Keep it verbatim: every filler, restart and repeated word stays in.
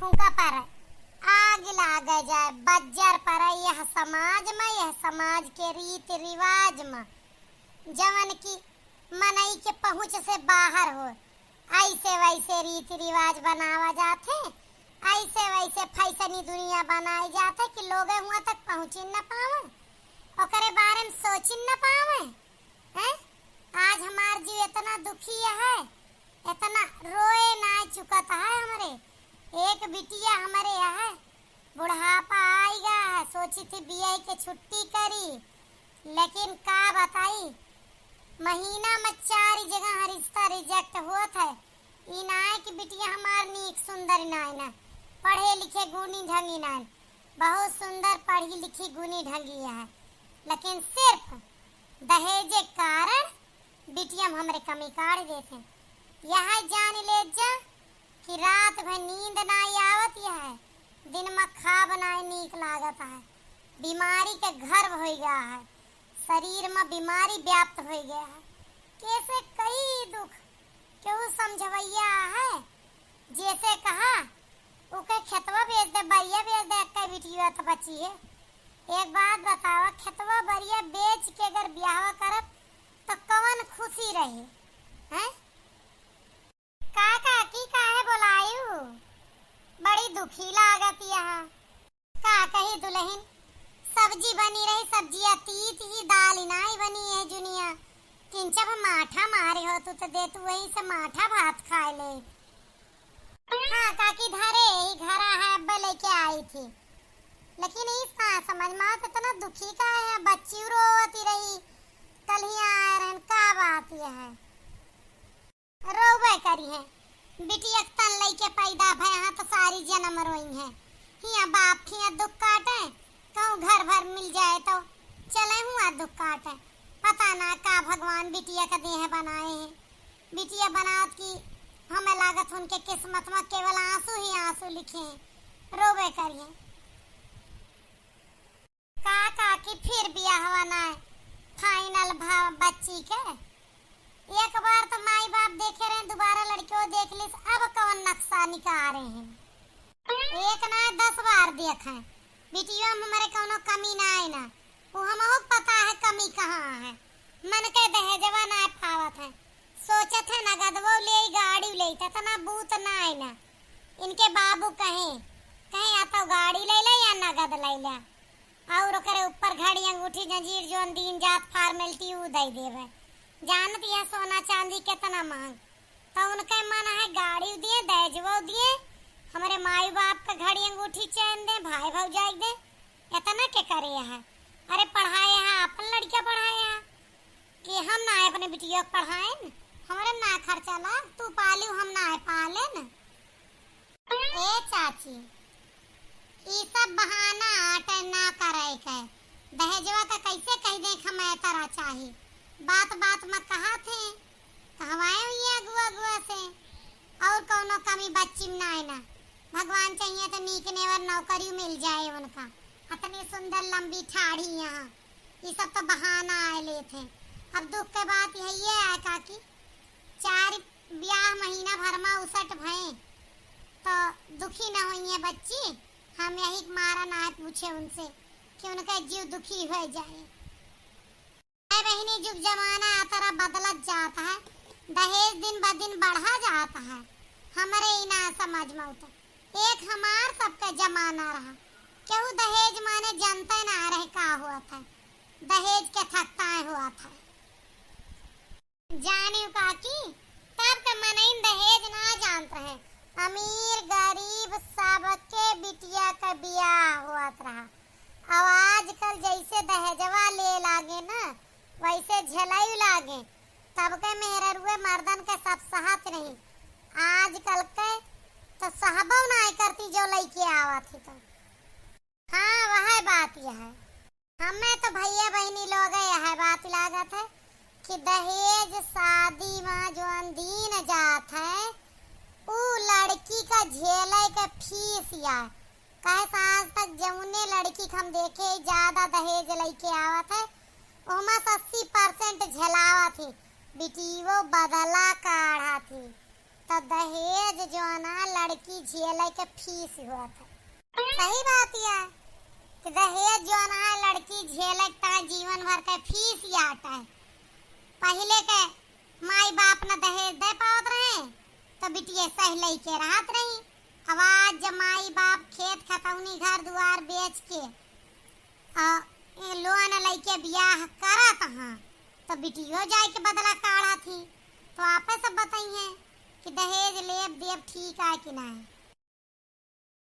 उनका पर आग लागे जाए, बज्जर पर यह समाज में, यह समाज के रीति रिवाज में, जवन की मनई के पहुँच से बाहर हो, ऐसे वैसे रीति रिवाज बनावा जात है, ऐसे वैसे फैसनी दुनिया बनाई जात है कि लोग हुआ तक पहुँच ही न पावे, ओकरे बारे में सोच ही न पावे। हैं? आज हमार जीव इतना दुखी है, इतना रोए ना चुकत है हमरे। एक बिटिया हमरे है, बुढ़ापा आई गा है, सोची थी बियाह के छुट्टी करी, लेकिन का बताई, महीना में चार जगह रिश्ता reject होत है। ई नाय कि बिटिया हमार नीक सुंदर नाय ना, पढ़े लिखे गुनी ढंगी नाय, बहुत सुंदर पढ़ी लिखी गुनी ढंगी है, लेकिन सिर्फ दहेजे कारण बिटिया में हमरे कमी काढ़ देते। यह जान ले जा कि रात भर नींद ना आवत है, दिन में खाब ना नीक लागत है, बीमारी के घर हो गया है, शरीर में बीमारी व्याप्त हो गया है। कैसे कई दुख केहू समझवैया है, जैसे कहा ओके खेतवा बेच दे, बरिया बेच दे, एक्के बिटिया तो बची है। एक बात बतावा, खेतवा बरिया बेच के अगर ब्याहवा करब तो कवन खुशी रही, हैं? का काकी, काहे बोलायु? बड़ी दुखी लागत यहाँ। का कही दुलहिन, सब्जी बनी रही, सब्जिया तीत ही, दाल ही नाई बनी है जुनिया। किंचब माठा मारे हो तू तो दे तू वही से माठा भात खाए ले। हाँ काकी, धरे ही घरा है, अब लेके आई थी, लेकिन इस ना समझ में आवत इतना दुखी का है, बच्ची रोवती रही, कल ही आए रहन, का बात यह है? रोवे करी है। बिटिया के तन लइके पैदा भय हाँ तो सारी जन्म रोई है। हिया बाप खिया दुख काटे, कहूँ घर भर मिल जाए तो चले हुआ दुख काटे। पता ना का भगवान बिटिया का देह बनाए हैं। बिटिया बनात की हमें लागत उनके किस्मत में केवल आंसू ही आंसू लिखे हैं। रोवे करी है। का काकी फिर बियाहवा ना final भा बच्ची के? एक बार तो माई बाप देखे रहे, दोबारा लड़कियों देख लिस, अब कौन नक्शा निकारे हैं? एक ना दस बार देखे, बिटियों में हमरे कौनो कमी ना है ना, वो हमहू पता है कमी कहाँ है। मन के दहेजवा ना पावत है, सोचत है नगदवो ले, गाड़ी ले, इतना बूत ना है ना। इनके बाबू कहे, कहे या तो गाड़ी ले ले या नगद ले ले। और ओकरे ऊपर घड़ी, अंगूठी, जंजीर, जौन दीन जात formality ऊ दे देवे। जानत यह सोना चांदी कितना महंग। तो उनके मन है गाड़ी दिए, दहेजवो दिए, हमरे माई बाप का घड़ी, अंगूठी, चैन दे, भाई भौजाई दे, इतना के करे है? अरे पढ़ाए है, अपन लड़का पढ़ाए है कि हम ना अपने बिटिया के पढ़ाएन, हमरे ना खर्चा लाग, तू पालियो हम ना पालेन। ए चाची, ई सब बहाना आटे ना करे के। दहेजवा का कैसे कह दे कि हमें तरह चाही? बात बात में कहा थे, कहवाए हुई अगुआ अगुआ से। और कौनो कमी बच्ची में नाय ना। भगवान चाहिए तो नीक नेवर नौकरी मिल जाए उनका। इतनी सुंदर लंबी ठाढ़ी यहाँ, ई सब तो बहाना आए लेत हैं। अब दुख के बात यही है काकी, चार ब्याह महीना भर मा उसट भए, तो दुखी न होइए बच्ची। हम यही के मारा ना पूछे उनसे कि उनका जीव दुखी हो जाए। ए बहिनी, जुग जमाना आ तरह बदलत जात है, दहेज दिन ब दिन बढ़ा जात है। हमरे ही ना समझ में उतर, एक हमार सबके जमाना रहा, केहू दहेज माने जनते ना रहे का हुआ था, दहेज के थकताए हुआ था। जानियो काकी, तब के मनइन दहेज ना जानत रहे। अमीर गरीब सबके बिटिया के बियाह होत रहा। अब आजकल जैसे दहेजवा ले लागे ना, वैसे झेलाई लागे। तब के मेहररुए मर्दन के सब सहत नहीं। आजकल के तो सहबो नाय करती जो लइके आवत ही तो। हाँ, वह बात यह है। हमें तो भैया बहिनी लोग यह बात लागत है कि दहेज शादी में जौन दीन जात है, ऊ लड़की का झेले के फीस या। काहे से आज तक जौने लड़की के हम देखे ज्यादा दहेज लइके आवत है, ओमा से अस्सी percent झेलावत ही, बिटियो बदला काढ़त ही। तो दहेज जौन है लड़की झेले के फीस होत है। सही बात है कि दहेज जौन है लड़की झेले के ताई जीवन भर के फीस ही आटा है। पहिले के माई बाप न दहेज दे पावत रहे तो बिटिये सह लइके रहत रही। अब आज जब माई बाप खेत खतौनी घर दुआर बेच के आ, ए लोन लइके बियाह करत हाँ तो बिटियो जाए के बदला काढ़त ही। तो आपे सब बताइए कि दहेज लेब देब ठीक है कि नहीं।